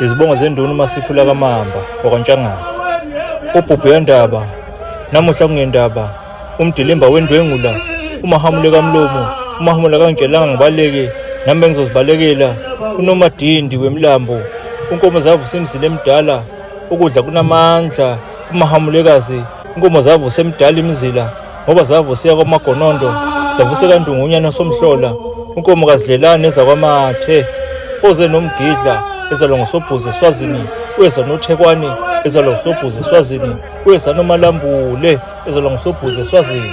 Izibongo zenduna uMasiphula kaMamba wakwaNtshangase. Ubhubhu yandaba, namuhla kungendaba, umdilimba wendwengula, umahamule kamlomo, umahamula kangitshelanga ngibaleke, nami bengizozibalekela, unomadindi wemlambo, unkomo zavusa imizila emidala, ukudla kunamandla, umahamulekazi, inkomo zavusa emidala imizila, ngoba zavusiya kwamagonondo zavuse kandungunyana somhlola unkomo kazidlelani ezakwamathe oze nomgidla ezalwa ngosobhuza eswazini uyeza nothekwane ezalwa ngosobhuza eswazini uyeza nomalambule ezalwa ngosobhuza eswazini.